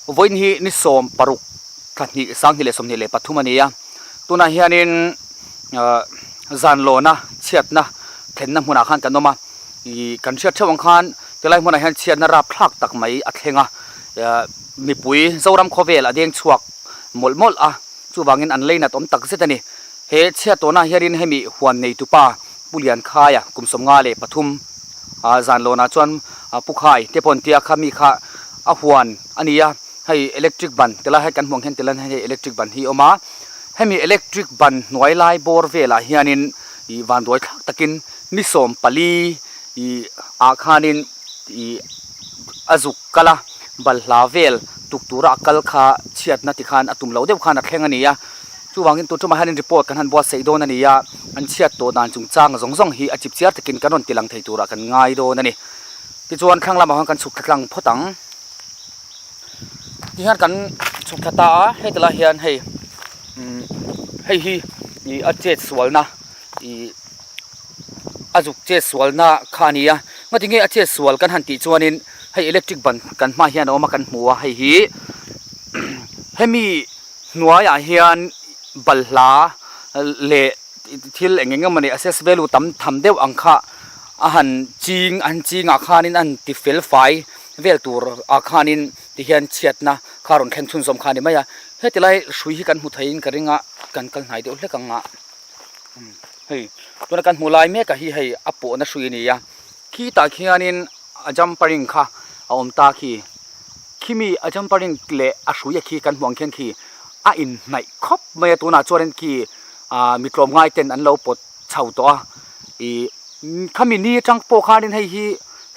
Vawiin hi ni 16 thla hnih 2023 a ni a, tunah hianin ahh zan lawna chhiatna thlenna hmunah khan kan awm a, ih kan hriat theuh ang khan tilai hmunah hian chhiatna rapthlak tak mai a thleng a, ahh mipui Zoram khawvel a deng chhuak mawlh mawlh a, chuvangin an leinat awm tak zet a ni. He chhiat tawhnah hianin hemi huan neitupa Pu Liankhaia kum 53 ah zan lawnah chuan Pu Khai te pawh an tia kha mi kha a huan a ni a, hei electric ban ti lai kan hmuh ang hian ti lai hei electric ban hi a awm a, hemi electric ban hnuai lai bawr velah hianin ih vanduai thlak takin ni 14 ih ah khanin ih a zuk kal a, balhla vel tuk tura a kal kha chhiatna tikhan a tum loh deuh khan a thleng a ni a. Chuvangin tun ṭumah hianin report kan han buatsaih dawn a ni a, an chhiat tawh dan chungchang zawng zawng hi a chip chiar takin kan rawn ti lang thei turah kan ngai dawn a ni. Tichuan thlang lamah khan kan chhuk thla tlang phawt ang. Tihian kan chhuk thla ta a, heti lai hian hei umm hei hi ih a chet sualna ih a zuk chet sualna kha a ni a, ngatinge a chet sual kan han tih chuanin hei electric ban kan hmaah hian a awm a kan hmu a hei hi hemi. Hnuaiah hian balhla leh thil eng eng emawni assess value tam tham deuh ang kha a han ching an chingah khanin an ti fel fai vel tur ah khanin tihian chhiatna kha rawn thleng chhunzawm kha a ni mai a, heti lai hrui hi kan hmu theiin ka ring a kan kal hnai deuh hlek ang a hei tuna kan hmuh lai mek ah hi hei a pawhna hrui a ni a khitah khianin a jumpering kha a awm ta khi. Khimi a jumpering leh a hrui a khi kan hmuh ang khian khi a inhnaih khawp mai a tunah chuanin khi ah mi tlawmngai ten an lo pawt chho tawh a ih khami ni atang pawh khanin hei hi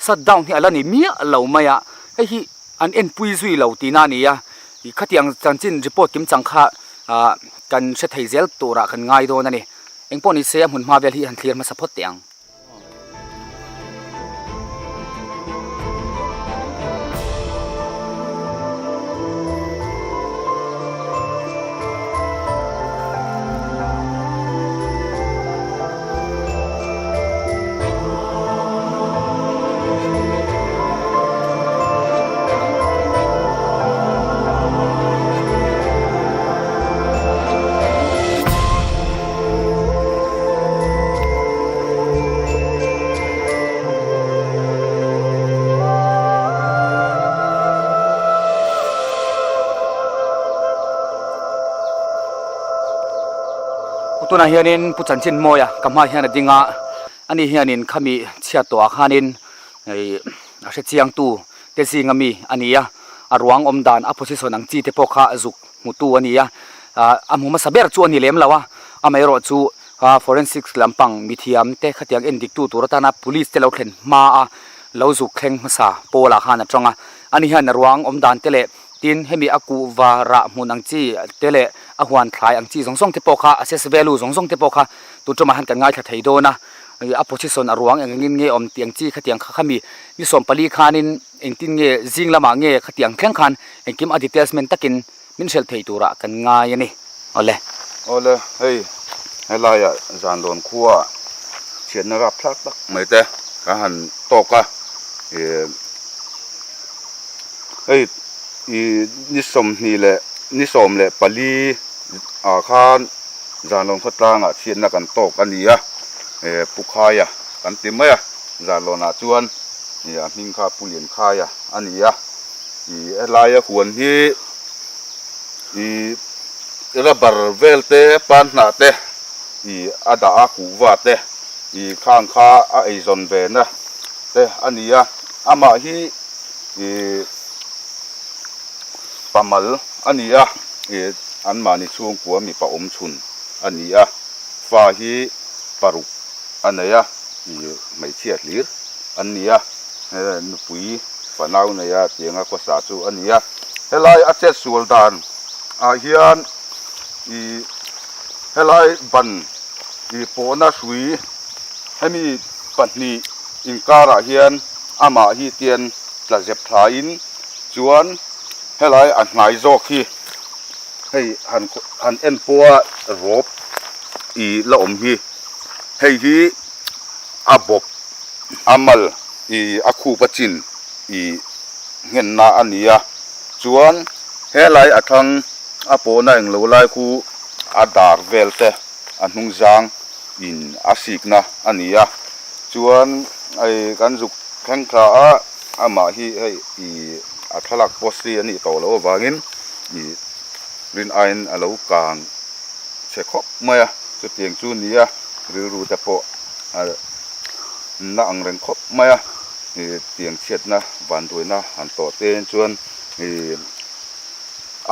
shut down hi a la ni miah lo mai a hei hi an enpui zui lo tihna a ni a ih khatiang chanchin report kim chang kha ah kan hre thei zel turah kan ngai dawn a ni engpawh ni se a hmun hma vel hi han thlir hmasa phawt teh ang. Tunah hianin Pu Chanchinmawia ka hmaah hian a ding a, ani hianin khami chhiat tawhah khanin ih a hre chiangtu te zinga mi a ni a, a ruang awm dan a position ang chi te pawh kha zuk hmutu a ni a, ah a hmu hmasa ber chu a ni lem lo a, amaherawh chu forensics lampang mithiam te khatiang en dik tu tur atana police te lo thlen hma a lo zuk thleng hmasa pawl ah khan a tang a, ani hian a ruang awm dan te leh tin hemi a kuhva rah hmun ang chi te leh a huan thlai ang chi zawng zawng te pawh kha assess value zawng zawng te pawh kha tun tumah hian kan ngaithla thei dawn a, a position a ruang eng engin nge awm tih ang chi khatiang kha khami ni 14 khanin engtin nge zing lamah nge khatiang thleng khan engkim a details men takin Min hrilh thei turah kan ngai a ni. Awle. Awle, hei helaiah Zanlawn khuaah chhiatna rapthlak tak mai te kan han tawk a, ih hei ih ni 24 ni 14 ah khan Zanlawn khawtlangah chhiatna kan tawk a ni a, ih Pu Khaia kan ti mai a, Zanlawnah chuan ih a hming kha Pu Liankhaia a ni a. Ih helaia huan hi ih rubber vel te pan hnah te ih a dah a kuhva te ih khang kha a eizawn ve na te a ni a amah hi ih pamal a ni a ih anmahni chhungkua mipa awm chhun a ni a fa hi paruk a nei a ih hmeichhia hlir an ni a nupui. Fanau neia tianga khawsa chu a ni a, helai a chet sual dan ah hian ih helai ban ih pawhna hrui hemi pahnih inkarah hian amah hi tian tla zep thlain chuan helai a hnai zawk hi hei han han en pawha rawp ih la awm hi hei hi a bawp. A mal i a khup a chin i nghenna a ni a, Chuan helai a thlang a pawhna englo lai khu a dar vel te a hnung zang in a sikna a ni a. Chuan hei kan zuk thleng thla a, amah hi hei ih a thlalak post hi a nih tawh loh avangin ih rin aiin a lo kang chhe khawp mai a. Chutiang chu ni a, rilru te pawh a na ang reng khawp mai a, ih tiang chhiatna vanduaina han tawh te chuan ih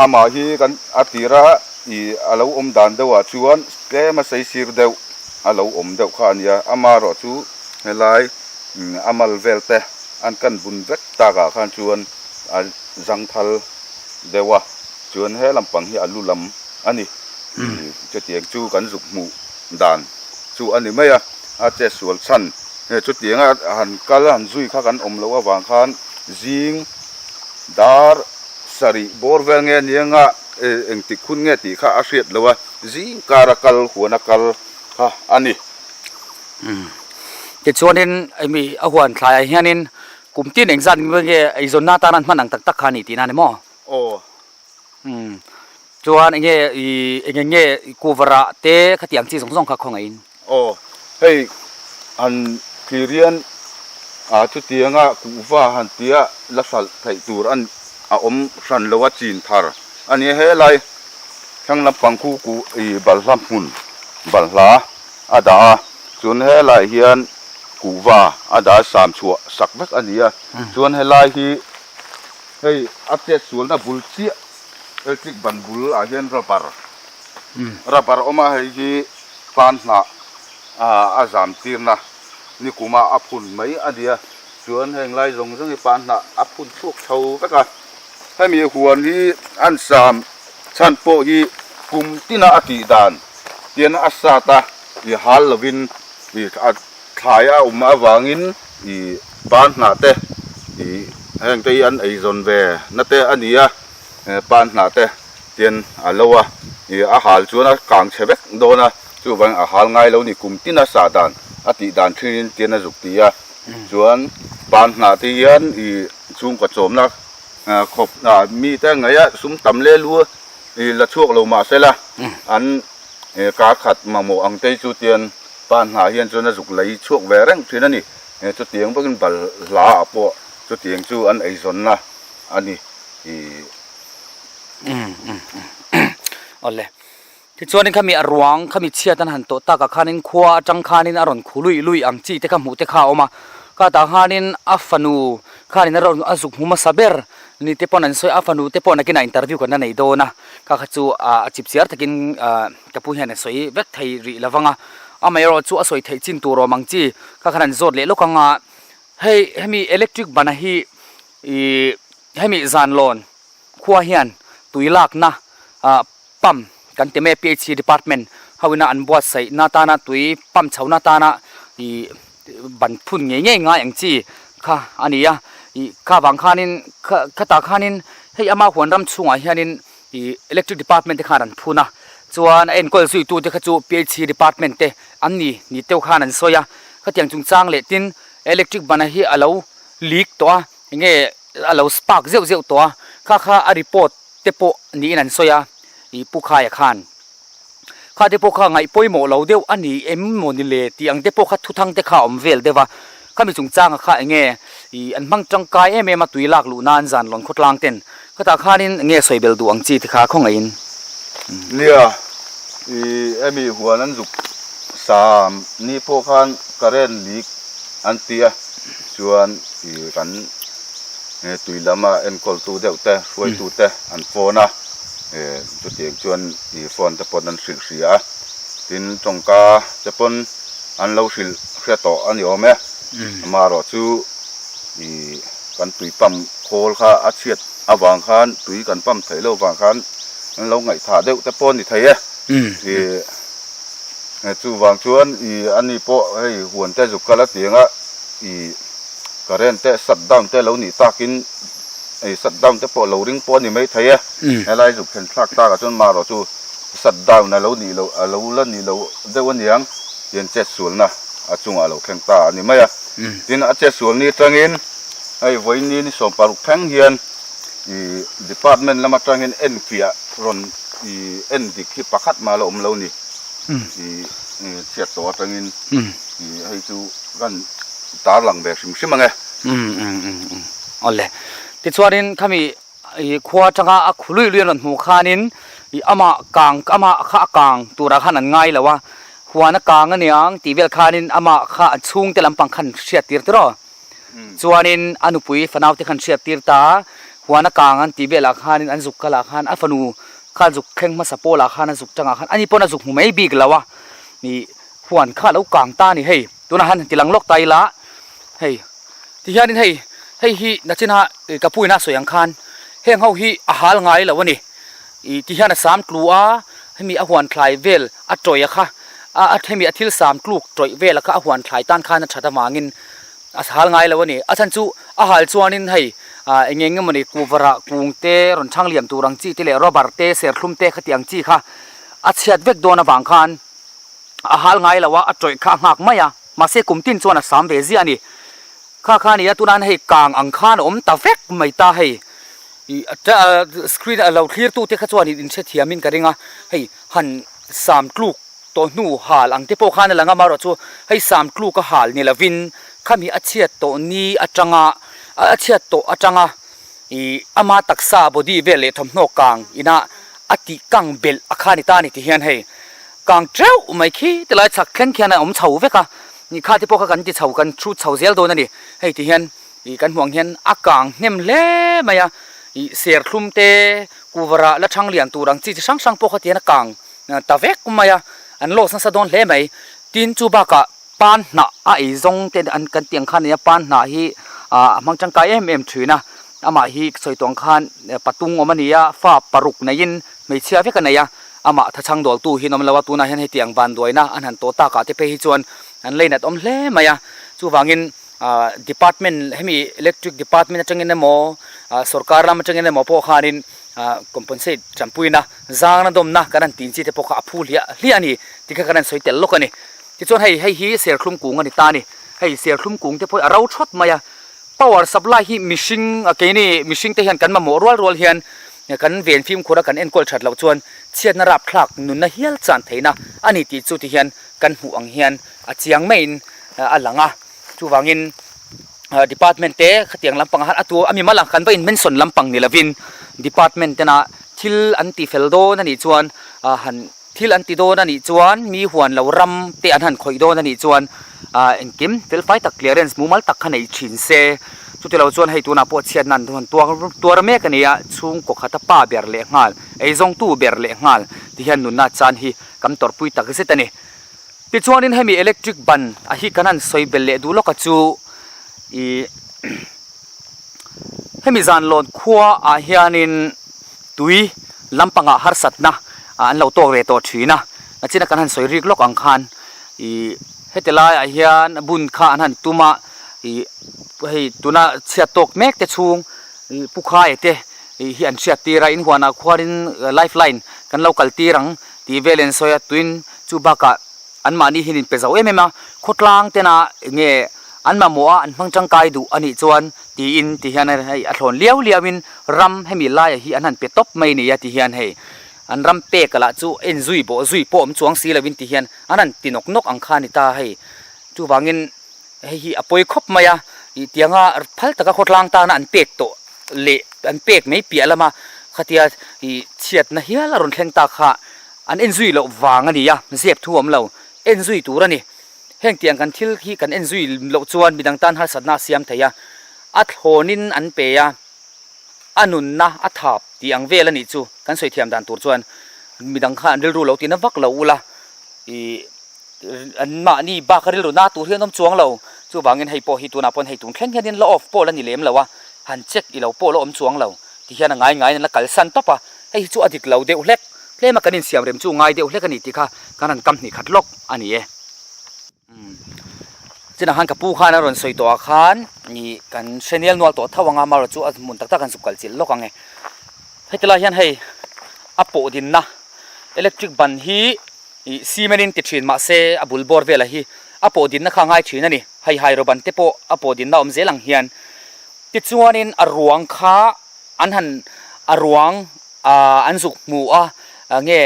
amah hi kan a tir a ih a lo awm dan deuhah chuan tlem a saisir deuh a lo awm deuh kha a nia, amaherawh chu helai a mal vel te an kan bun vek takah khan chuan a zangthal deuh a, chuan he lampang hi a lu lam a ni. Chutiang chu kan zuk hmuh dan chu a ni mai a, a che sual chhan chutianga han kal han zui kha kan awm loh avang khan zing dar sarih bawr vel nge nia engtik hun nge tih kha a hriat loh a, zing kara kal huana kal kha a ni. Tichuanin hemi a huan thlaiah hianin kum tin engzat nge eizawnna atana an hman ang tak tak kha a ni tihna a ni maw? Aw. Umm chuan enge i enge nge cover ah te khatiang chi zawng zawng kha khawngaih in. Aw hei han thlir hian ah chutianga kuhva han tia la hralh theih tur a a awm hran lo a chin thar a nia helai thlang lampang khu kuh i balhla hmun balhla a dah a chuan helai hian kuhva a dah a sam chhuah sak vek a ni a chuan helai hi Hei a chet sualna bul chiah electric ban bul ah hian rubber rubber awm a hei hi pan hnah a zam tirna nikuma a phun mai a nia chuan heng lai zawng zawng hi pan hnah a phun chhuak chho vek a hemi huan hi an sam chhan pawh hi kum tina a tih dan tian a sat a i hal lovin i a Thlai a awm avangin ih pan hnah te ih heng te hi an eizawn ve na te a ni a, pan hnah te tian a lo a, ih a hal chuan a kang chhe vek dawn a, chuvangin a hal ngai lo ni kum tina sah dan a tih dan thin tian a zuk ti a, chuan pan hnah te hian ih chhungkaw chawmna khawp mite ngaih a sum tam leh lu ih la chhuak lo mahsela an kar khat mamawh ang te chu tian Pa hnah hian chuan a zuk lei chhuak ve reng thin a ni. Chutiang bawkin balhla ah pawh chutiang chu an eizawnna a ni. Awle. Tichuanin khami a ruang khami chhiat an han tawh takah khanin khua atang khanin a rawn khu lui lui ang chi te kha hmuh te kha a awm a. Khatah khanin a fanu khanin a rawn a zuk hmu hmasa ber ni te pawn an sawi a, a fanu te pawh nakinah interview kan la nei dawn a. Kha kha chu a chipchiar takin Ka pu hian a sawi vek thei rih lo vang a, amaherawh chu a sawi theih chin tur awm ang chi kha khan an zawt leh lawk ang a, hei hemi electric bana hi ih hemi zanlawn khua hian tui lakna ah pump kan ti mai a PHC department ho ina an buatsaih na atana tui pump chho na atana ih ban phun ngei ngei ngai ang chi kha a ni a, ih kha vang khanin kha khatah khanin hei ama huan ram chhungah hianin Ih electric department te khan an phun a, chuan a enkawl zui tu te kha chu PHC department te an ni ni teuh khan an sawi a, khatiang chungchang leh tin electric bana hi a lo leak tawh a, enge a lo spark zeuh zeuh tawh a, kha kha a report te pawh niin an sawi a, ih Pu Khaia khan. Kha te pawh kha ngaih pawimawh lo deuh a ni em maw ni le tih ang te pawh kha thuthang te kha a awm vel deuh a, khami chungchanga kha enge ih an hmang tangkai em em a tui lak luh nan zan lawn khawtlang ten khatah khanin enge sawi bel duh ang chi te kha khawngaihin. Nia, ih hemi huan an zuk sam ni pawh khan current leak an ti a, chuan ih kan tui lama enkawltu deuh te hruaitu te an phone a. Chutiang chuan ih phone te pawn an hrilh hria a, tin tawngka te pawn an lo hrilh hria tawh a ni awm e. Amaherawh chu ih kan tui pump khawl kha a chhiat avang khan tui kan pump theih loh avang khan an lo ngaihthah deuh te pawh a ni thei e. Ih chuvang chuan ih ani pawh hei huan te zuk kal a ti ang a ih current te shut down te lo nih takin Hei shut down te pawh lo ring pawh a ni mai thei e. Helai zuk thlen thlak tak ah chuan marawh chu shut down a lo nih loh a lo la nih loh deuh a niang tian chet sualna a chungah a lo thleng ta a ni mai a. Tin a chet sual ni atangin hei vawiin ni ni 16 thleng hian. Ih department lam atangin enfiah rawn ih en dik hi pakhat mah la awm lo ni. Ih chhiat tawh atangin ih hei chu kan tar lang ve hrim hrim ang e. Awle. Tichuanin khami ih khua atanga a khu lui lui an rawn hmuh khanin ih amah kang amah kha a kang turah khan an ngai lo a, huan a kang aniang tih vel khanin amah kha a chhungte lampang khan hriat tir tiraw. Chuanin a nupui fanau te khan hriat tir ta a, huan a kang an tih velah khanin an zuk kalah khan a fanu kha zuk thleng hmasa pawlah khan a zuk tangah khan ani pawn a zuk hmu mai bik lo a, ih huan kha a lo kang ta a ni hei tunah han ti lang lawk ta ila hei tihianin hei hei hi nachina ka puina a sawi ang khan heng ho hi a hal ngai lo a ni ih tihian a sam tlu a hemi a huan thlai vel a tawih a kha a hemi a thil sam tluk tawih vel a kha a huan thlai tan khan a that avangin A hal ngai lo a ni. A chhan chu a hal chuanin hei ah eng eng emawni kuvarah kung te rawn chhang liam tur ang chi te leh rubber te serthlum te khati ang chi kha a chhiat vek dawn avang khan a hal ngai lo a, a tawih kha a nghak mai a. Mahse kum tin chuan a sam ve ziah a ni. Kha kha a ni a, tunah hian hei kang ang khan a awm ta vek mai ta hei. Ih screen a lo thlir tu te kha chuan in hrethiam in ka ring a, hei han sam tluk Tawh hnu hal ang te pawh khan a lang a, amaherawh chu hei sam tluk a hal ni lovin khami a chhiat tawh ni atanga a chhiat tawh atanga ih ama taksa body vel leh thawmhnaw kang ina a tih kang belh a kha ni ta a ni ti hian hei kang teuh mai khi ti lai chhak thleng khian a awm chho vek a, ih kha te pawh kha kan ti chho kan chhut chho zel dawn a ni, hei ti hian ih kan hmuh ang hian a kang hnem hle mai a, ih serthlum te kuvarah la thang lian tur ang chi chi hrang hrang pawh kha ti hian a kang. Ta vek mai a, an loss nasa dawn hle mai. Tin, chu bakah pan hnah a ei zawng te an kan tih ang khan a nia, pan hnah hi a hmang tangkai em em thin a. Amah hi sawi tawh ang khan patung awm a ni a, fa paruk neiin hmeichhia vek a nei a. Amah thachhang dawltu hi an awm lo a, tunah hian heti ang vanduaina an han tawh takah te phei hi chuan an leinat awm hle mai a. Chuvangin department hemi electric department atangin emaw sorkar lam atangin emaw pawh khanin Ah compensate tanpuina zangna dawmna kan han tin chi te pawh kha a phu hliah hliah a ni tih kha kan han sawi tel lawk a ni. Tichuan hei hei hi serthlum kung a ni ta a ni. Hei serthlum kung te pawh hi a ro thawt mai a. Power supply hi mihring a keini mihring te hian kan mamawh rual rual hian kan ven fimkhur a kan enkawl that loh chuan chhiatna rapthlak nunna hial chan theihna a ni tih chu ti hian kan hmuh ang hian a chiang maiin a lang a. Chuvangin department te khatiang lampang ah khan a tu a mimal ang kan va in mention lampang ni lovin department tena thil an ti fel dawn a nih chuan ah han thil an ti dawn a nih chuan mi huan lo ram te an han khawih dawn a nih chuan ah engkim fel fai tak clearance mumal tak kha nei thin se chuti lo chuan hei tunah pawh chhiatna an han tuar tuar mek a ni a chhungkaw khata pa ber leh nghal eizawngtu ber leh nghal ti hian nunna chan hi kam tawrhpui tak zet a ni. Tichuanin hemi electric ban a hi kan han sawi belh leh duh lawk a chu ih hemi zanlawn khua ah hianin tui lampangah harsatna an lo tawk ve tawh thin a nachina kan han sawi rik lawk ang khan ih heti laiah hian bun kha an han tum a ih hei tuna chhiat tawk mek te chhung ih pu khae te ih hi an hriat tir a inhuanah khuanin life line kan lo kal tir ang tih vel in sawi a tuin chu bakah anmahni hian in pe zo em em a khawtlang tena enge an mamawh a an hmang tangkai duh a nih chuan tiin ti hian hei a thlawn liau liau in ram hemi laia hi an han pe tawp mai a ni a ti hian hei an ram pek lah chu en zui bawh zui pawh awm chuang si lovin ti hian an han ti nawk nawk ang kha a ni ta hei chuvangin Hei hi a pawi khawp mai a, ih tianga phal taka khawtlang tana an pek tawh leh an pek mai piah lama khatia ih chhiatna hial a rawn thleng tak kha an en zui loh vang a ni a, zep thu a awm lo, en zui tur a ni. Heng tiang kan thil hi kan en zui loh chuan midang tan harsatna a siam thei a, a thlawnin an pe a, a nunna a thap tih ang vel a nih chu kan sawi thiam dan tur chuan midang kha an rilru lo tihna vak lo ula ih. An mahni bak a rilru na tur hi an awm chuang lo. Chuvangin hei pawh hi tunah paw'n hei tun thleng hianin la off pawh la ni lem lo a, han check i lo pawh la awm chuang lo. Ti hian a ngai ngaiin an la kalsan tawp a, hei hi chu a dik lo deuh hlek. Tlema kan insiam rem chu ngai deuh hlek a ni tih kha kan han kam hnih khat lawk a ni e. Umm chinah khan ka pu khan a rawn sawi tawh ah khan ih kan hre nel nual tawh tho ang a, amaherawhchu chu a hmun tak tak an zuk kal chilh lawk ang e. Heti lai hian hei a pawh dinna electric ban hi Ih cement in ti thin mahse a bul bawr vela hi a pawh dinna kha a ngai thin a ni. Hei hai rawban te pawh a pawh dinna awm zel ang hian. Tichuanin a ruang kha An han a ruang ah an zuk hmu a nge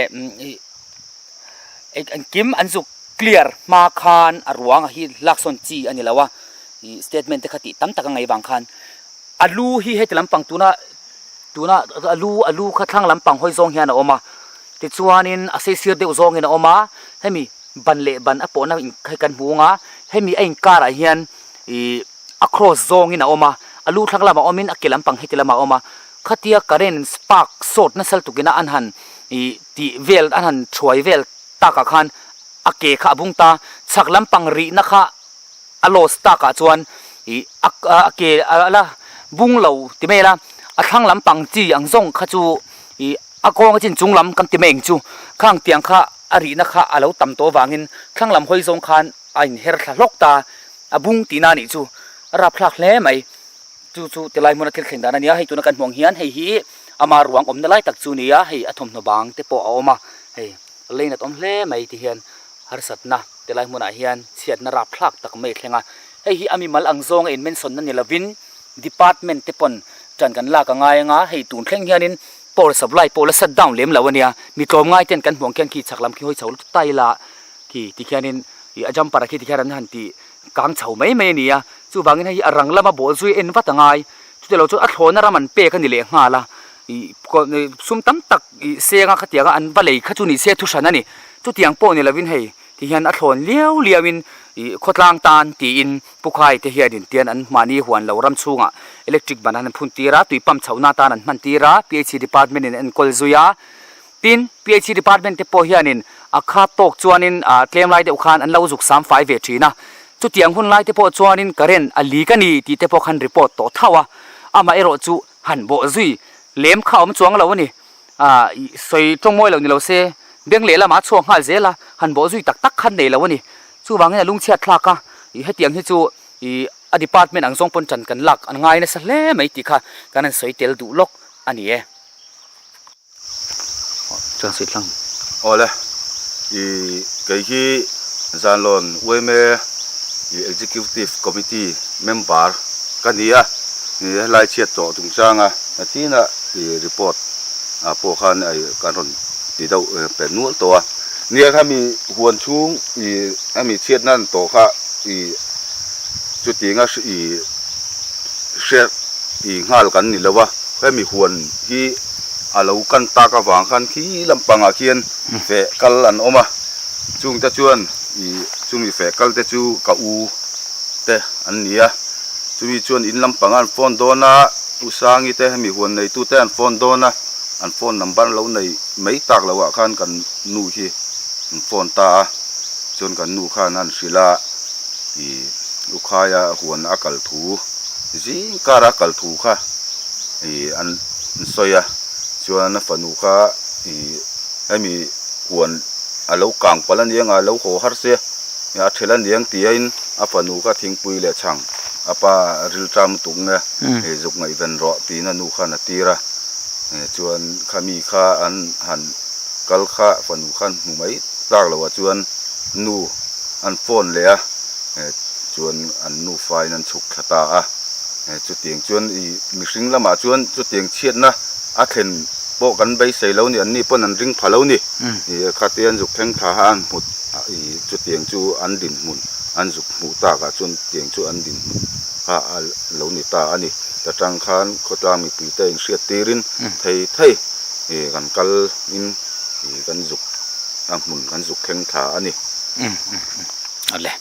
engkim an zuk clear hma khan a ruang a hi laksawn chi a ni lo a ih statement te kha tih tam tak a ngaih vang khan a lu hi heti lampang tuna tuna a lu a lu kha thlang lampang hawi zawng hian a awm a tichuanin a sei sir deuh zawngin a awm a hemi ban leh ban a pawhna hei kan hmu ang a hemi a inkarah hian ih. A cross zawngin a awm a, a lu thlang lamah awmin a ke lampang heti lamah a awm a, khatia current spark sawt nasa lutukin a an han ih tih vel an han thuai vel takah khan a ke kha a bung ta, chhak lampang rihna kha a loss takah chuan ih a a ke a la bung lo ti mai ila a thlang lampang chi ang zawng kha chu ih a kawng a chin chung lam kan ti mai ang chu khang tiang kha a rihna kha a lo tam tawh avangin thlang lam hawi zawng khan a inher thla hlawk ta. A bung tihna a nih chu a rapthlak hle mai. Chu chu tilai hmuna thil thleng dan a nia, hei tuna kan hmuh ang hian hei hi ama ruang awmna lai tak chu a ni a, hei a thawmhnaw bang te pawh a awm a, hei lane a awm hle mai ti hian harsatna tilai hmunah hian chhiatna rapthlak tak mai a thleng a. Hei hi a mimal ang zawnga in mention na ni lovin department te pawn ṭan kan lak a ngai ang a, hei tun thleng hianin power supply pawh la shut down lem lo a nia, mi tlawmngai ten kan hmuh ang khian khi chhak lam khi hawi chho lutuk ta ila. Khi ti khianin ih a jumper a khi ti khian an han ti kang chho mai mai a ni a, chuvangin hei hi a rang lama bawh zui en vat a ngai, chutilo chuan a thlawhna ram an pek a ni leh nghal a, ih sum tam tak ih senga khatianga an va lei kha chu ni se thu hran a ni, chutiang pawh ni lovin hei ti hian a thlawn liau liau in ih khawtlang tan tiin Pukhai te hianin tian an mahni huan lo ram chhungah electric ban an han phun tir a, tui pump chhohna atan an hman tir a, PHE department in an enkawl zui a. Tin, PHE department te pawh hianin a khat tawk chuanin tlem lai deuh khan an lo zuk sam fai ve thin a. Chutiang hun lai te pawh chuanin current a leak a ni tih te pawh khan report tawh thauh a. Amaherawh chu han bawh zui lem kha a awm chuang lo a ni. Sawi tawngmawi lo ni lo se beng lehlamah a chhuak nghal zel a, han bawh zui tak tak khan nei lo a ni. Chuvangin a lungchhiat thlak a, hetiang hi chu a department ang zawng pawn ṭan kan lak an ngai nasa hle mai tih kha kan han sawi tel duh lawk a ni e. Chuan sawi tlang. Awle, i kei hi Zanlawn yma i Executive Committee member ka ni a, i helai chhiat tawh chungchanga tina i report ah pawh khan i kan rawn ti deuh pe nual tawh a. Nia khami huan chhung i ami chhiat nan tawh kha i chutianga i hre i nghal kan ni lo a, hemi huan hi a lo kan tak avang khan khi lampangah khian feh kal an awm a, chungte chuan i chumi feh kal te chu ka u te an ni a, chumi chuan in lampangah an phone dawn a, U Sangi te hemi huan neitu te an phone dawn a, an phone number lo nei mai tak loh ah khan kan nu hi an phone ta a, chuan kan nu khan an hrilh a i U Khaia huan a kal thu. Zing kara kal thu kha ih an sawi a, chuan a fanu kha ih hemi huan a lo kang palh a niang a, a lo haw har se a thelh a niang tiin a fanu kha thingpui leh chhang a pa rilṭam lutuk nge ih zuk ngaihven rawh tiin a nu khan a tir a, chuan khami kha an han kal kha fanu khan hmu mai tlak loh ah chuan nu an phone leh a. Chuan an nufain an chhuk thla ta a, chutiang chuan ih mihring lamah chuan chutiang chhiatna a thlen pawh kan beisei lo ni, anni pawn an ring pha lo ni. Ih khate an zuk thleng thla a an hmu ih chutiang chu an dinhmun an zuk hmuh takah chuan chutiang chu an dinhmun kha a lo ni ta a ni. Ta tang khan khawtlang mipuite inhriat tirin thei thei ih kan kal in ih kan zuk a hmun kan zuk thleng thla a ni. Ale.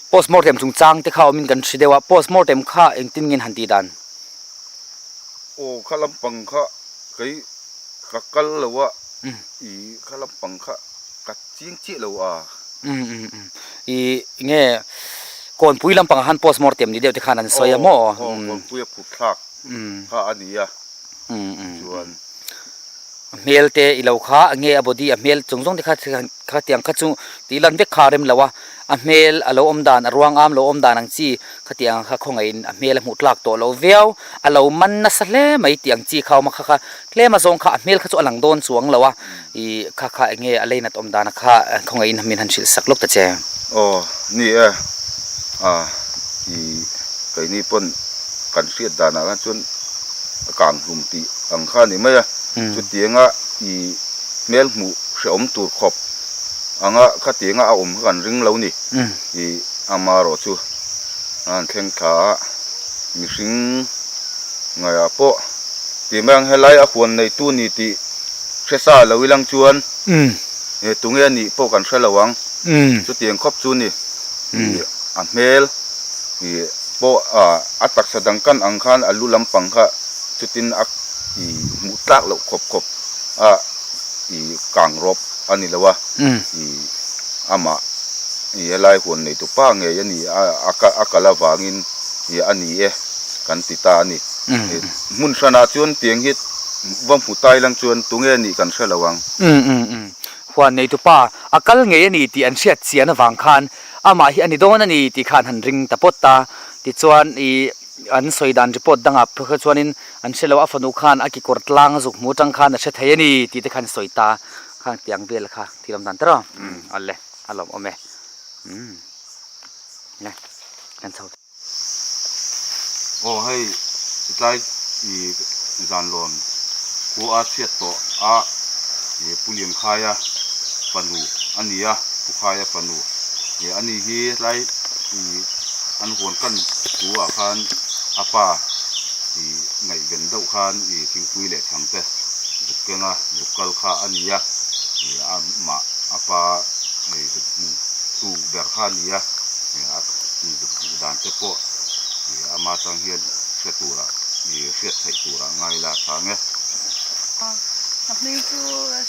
Postmortem chungchang te kha awmin kan hre deuh a, postmortem kha engtin nge han tih dan? Aw kha lampang kha kei ka kal lo a, i kha lampang kha ka chiang chiah lo a. Um um um i nge kawnpui lampangah khan postmortem ni deuh te khan an sawi a maw? Aw kawnpui a phut thlak kha a ni a, chuan. A hmel te i lo kha a nge a body a hmel chung zawng te kha khatiang kha chu tih lan vek kha a rem lo a, a hmel a lo awm dan a ruang am lo awm dan ang chi khatiang kha khawngaihin a hmel a hmuh tlak tawh lo viau, a lo man nasa hle mai tih ang chi kha a awm a kha kha tlem a zawng kha a hmel kha chu a lang dawn chuang lo a, ih kha kha eng nge a leinat awm dan a kha khawngaihin min han hrilh sak lawk ta che. Aw ni e, ah ih keini pawn kan hriat danah khan chuan. a kang hlum tih ang kha a ni mai a, chutianga i hmel hmuh hrehawm tur khawp anga khatianga a awm kha kan ring lo ni. I amaherawh chu a han thleng thla a, mihring ngaihah pawh tih mai ang helai a huan neitu ni tih hre sa lo ilang chuan tunge a nih pawh kan hre lo ang. Chutiang khawp chu ni a hmel i pawh a taksa dang kan ang khan a lu lampang kha chutin a i hmuh tlak loh khawp khawp a i kang rawp a ni lo a, i amah i helai huan neitu pa ngei a ni a a kal avangin i a ni e kan ti ta a ni. Hmun hranah chuan tiang hi va hmu tai lang chuan tunge nih kan hre lo ang. Huan neitu pa a kal ngei a ni tih an hriat chian avang khan amah hi a ni dawn a ni tih kha an han ring ta pawt a. Tichuan ih an sawi dan report dangah phei kha chuanin an hre lo a fanu khan a kekawr tlang a zuk hmu atang khan a hre thei a ni tih te khan sawi ta kha tiang vel kha thil awm dan ta rawh. Awle a lawmawm e. Umm le kan chho thei. Aw hei tlai i zanlawn khua a chhiat tawh a i Pu Liankhaia fanu a ni a, Pu Khaia fanu i a ni hi tlai i an huan kan thu ah khan a pa i ngaihven deuh khan i thingpui leh chhang te zuk keng a zuk kal kha a ni a i amah a pa i zuk hmu tu ber kha a ni a. A inzuk duh dan te pawh ih ama tang hian hre tura ih hriat theih tura ngai la tha nge. Ka hming chu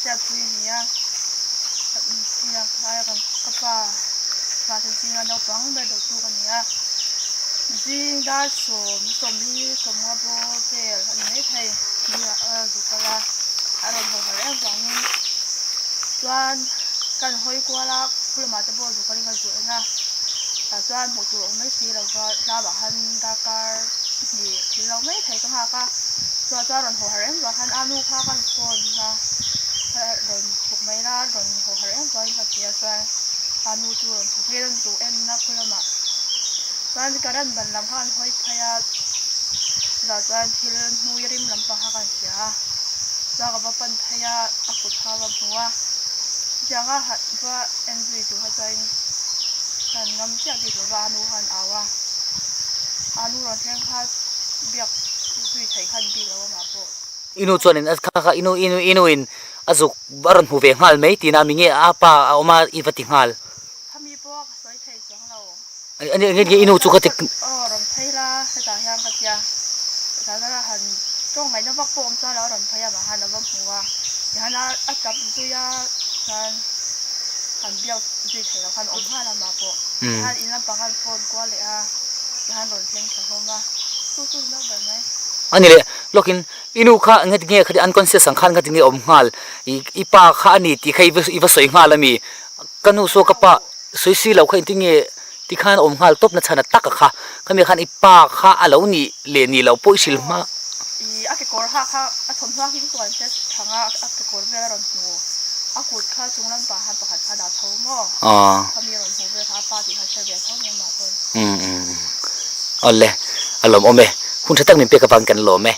Hriatpui a ni a, aia ka pa fate zinga naupang ber deuhtu ka ni a, zing dar sawm sawmli sawmnga bawr vel a ni maithei zingah a zuk kal a, a rawn haw har em vangin chuan kan hawi kual a. Khu lamah te pawh zuk a ring a zuh en a, tah chuan hmuh tur awm mai si lova tlabah khan darkar hnih thil lo mai thei ka nghak a, chutah chuan rawn haw har em vang khan a nu kha ka han phone a, rawn chhuk mai la rawn haw har em vangin ka ti a chuan a nu chu rawn chhuk ngei a rawn zuh en a khu lamah chuan current ban lam kha kan hawi phei a, chutah chuan thil hnui rim lampang kha ka han hria a, chuan ka va pan phei a a kut kha a va hmu a. Chutianga han va en zui tur kha chuan kan ngam chiah bik lova a nu khan au a, a nu rawn thleng kha biak zui theih khan bik lo amah pawh. I nu chuanin a kha kha i nu i nu i nuin a zuk a rawn hmu ve nghal mai tihna mi nge a pa a awm a i va ti nghal. Khami pawh ka sawi thei chuang lo. Ani enge nge i nu chu ka ti. Aw rawn phei la hetah hian ka tia hetah hian a han tawng ngaihna vak pawh awm chuan lo a rawn phei a mah han a va hmu a tihian a a tap zui a chuan han biak zui theih loh khan awm nghal a mah pawh tihian in lampang khan phone kual leh a tihian rawn thleng thla hlawm a chu chu ni deuh ber mai. Ani leh lawkin i nu kha enge tinge khati unconscious ang khan ngati nge awm nghal i i pa kha a ni tih kha i va sawi nghal ami Ka nu saw ka pa sawi si lo kha engtin nge tikhan awm nghal tawp na chhan a tak a kha. Khami khan i pa kha a lo nih leh nih loh pawh i hrilh hma. I a kekawr ha kha a thawmhnaw hi chuan hre thang a, a kekawr vel a rawn hmu. A kut kha chung lampang khan pakhat kha a dah chho maw? Khami a rawn hmuh vel kha a pa tih kha hre ve tho nia mah chuan. Umm umm. Awle, a lawmawm e. Hun tha tak min pek avangin kan lawm e.